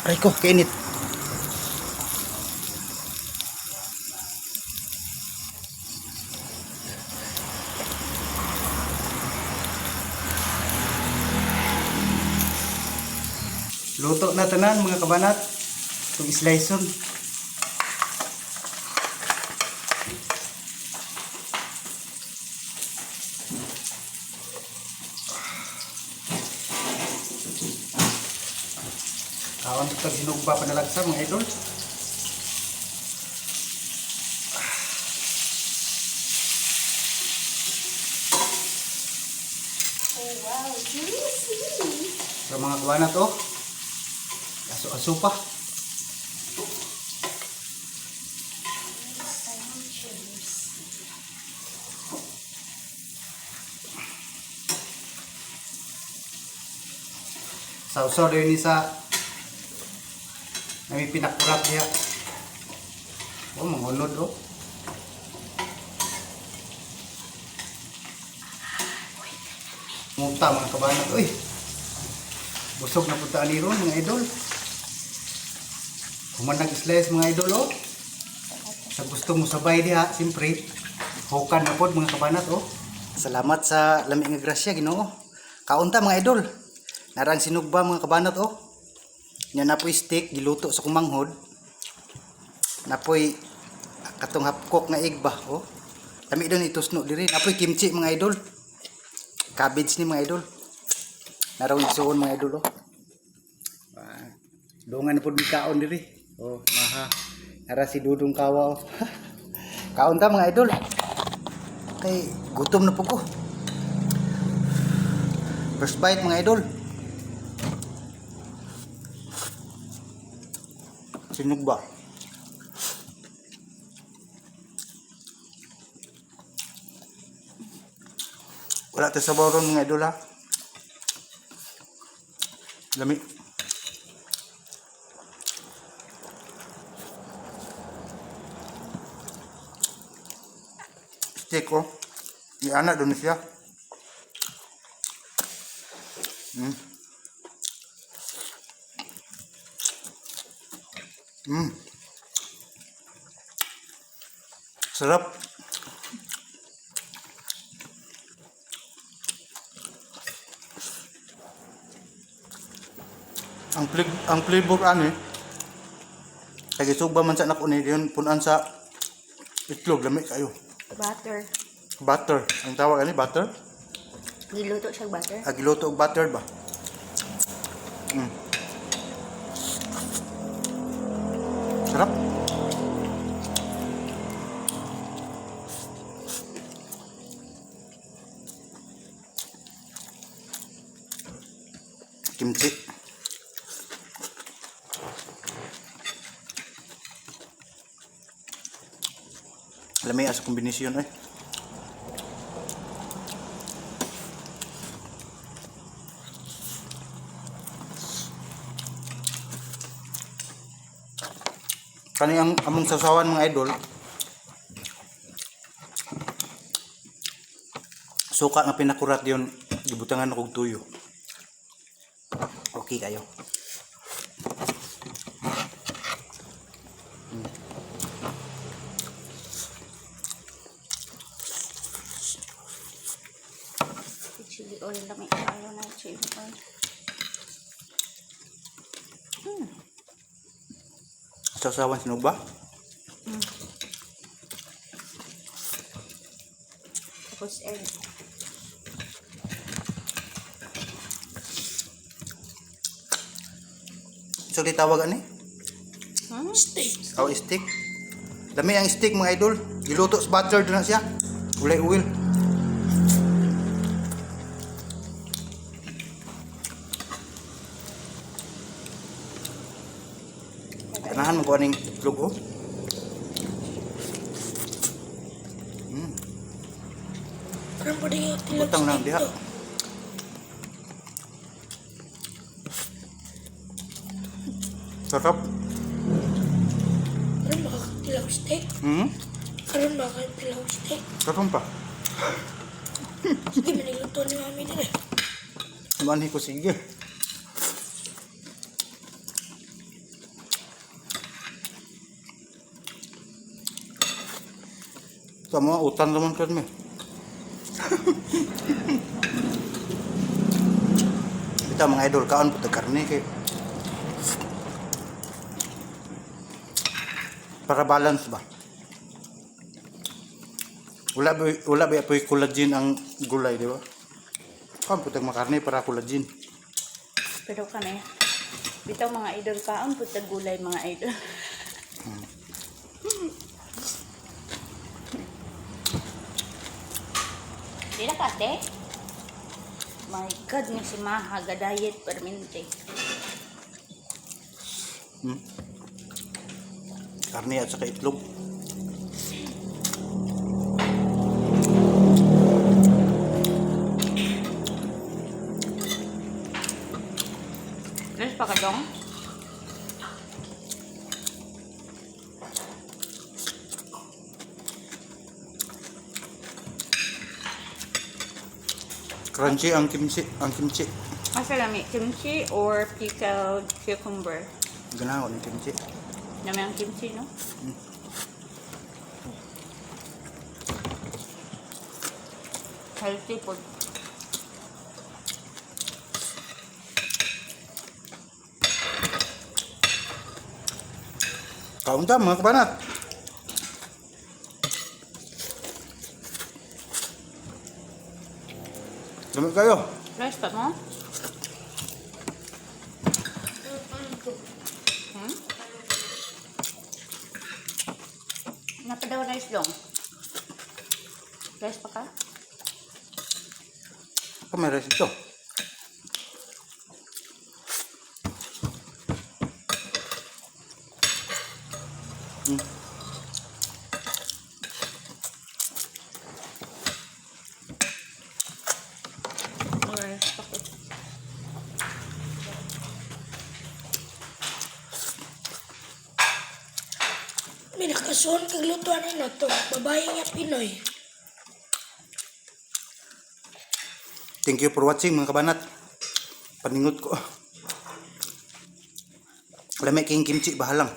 Aray ko, kainit. Luto na tanan, mga kabanat. Itong slice. Kaon sa hinugba panalagsa, mga idol. Oh, wow. Juicy! Sa mga kabanat oh. Aso-aso pa. So juicy. Sausaw din ni sa nami pinakurat niya. Oh, mangunod oh. Muta, mga kabanat. Uy. Busog na punta ni ron, mga idol. Human nag-slice, mga idol, oh. Sa gusto mo sabay diha, siyempre. Hukan na pod, mga kabanat, oh. Salamat sa lami nga grasya, Ginoo. Kaunta, mga idol. Narang sinugba, mga kabanat, oh. Nya napoy steak giluto sa kumanghod. Napoy katong hapkok nga egg ba, oh. Lami doon itusno diri. Napoy kimchi, mga idol. Cabbage ni, mga idol. Naraw igsuon, mga idol, oh. Ah, dungan na pod mi kaon diri. Oh, maha. Nara si Dudong Kawa, oh. Kaon ta, mga idol. Kay gutom na po ko. First bite, mga idol. Sinugba. Wala tayo sabaw ron, mga idol, ha. Lami. Steak oh. Iana doon siya. Sarap. Ang flavor ani kay gisugba man sa nako ni yun punan sa itlog, lami kayo. Butter. Butter. Ang tawag ani butter? Giluto siya butter. Ah, giluto og butter ba? Sarap. Kimchi. Alam mo sa kombinasyon eh. Kani ang among sasawan, mga idol. Suka nga pinakurat yun, gibutangan og tuyo. Okay kayo. Chili oil lang. Ayaw na chili oil. Sasawan sinugba? Tapos egg. So di tawag ani? Hmm? Steak. Oh, steak. Dami ang steak, mga idol. Giluto sa butter doon na siya. Ulay oil. Ganahan mo ko aning itlog oh. Karon pa din yung tilag Butang lang steak diha. to. Sarap. Karon ba tilag steak? Hmm? Karon ba kayo tilag steak? Karon pa. Sige, manigluto ni mami din eh. Manhi ko sige. Tama, utan naman kami. Ito mga idol, kaon po karne kay para balance ba. Wala ba po'y collagen ang gulay, di ba? Kaon po makarne para collagen. Pero kami, bitaw mga idol, kaon po tag gulay mga idol. Di na ka, ate? My God, nga si Maha, ga-diet permente. Karne at saka itlog. Rice pa ka dong? Crunchy ang kimchi, ang kimchi. Asa lami, kimchi or pickled cucumber? Ganahan ko ng kimchi. Lami ang kimchi, no? Healthy food. Kaon ta mga kabanat. Dami kayo. Rice pa mo? Hmm? Napa daw rice dong? Rice pa ka? Ako may rice ito. Rice pa ko. May nakasuon kag lutuan na to. Babae nga Pinoy. Thank you for watching mga kabanat. Paningot ko. Lami king kimchi bahalang.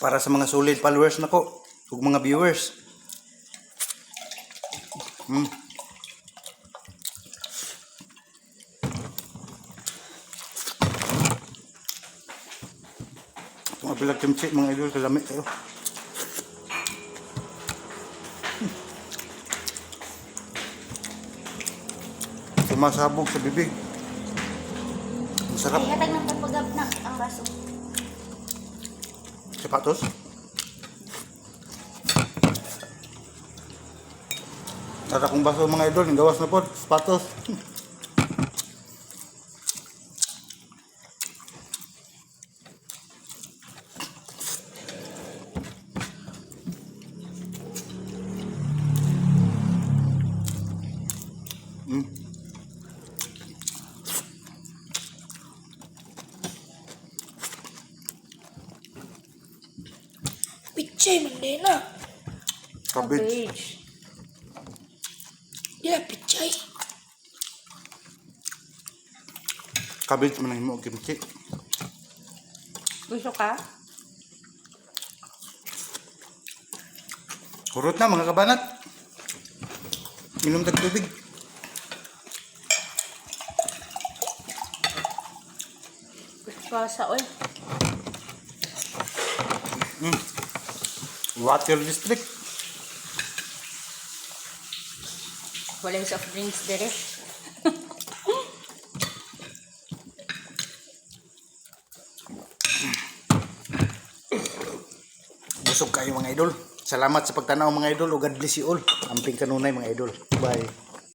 Para sa mga solid followers nako ug mga viewers. Itong abilag kimchi mga idol, kalami kayo. Sumasabog sa bibig. Ang sarap. Ay, hatag ng pagpagap na ang baso. Sapatos. Tara kong baso mga idol, yung gawas na po, sapatos. Pichay man din na. Cabbage. Di na pichay. Cabbage man ang himo og kimchi. Gusto ka? Kurot na mga kabanat. Inom tag tubig. Gusto ka sa oil? Water district. Wala yung soft drinks dire. Busog kayo mga idol. Salamat sa pagtanaw mga idol. O God bless you all. Amping kanunay mga idol. Bye.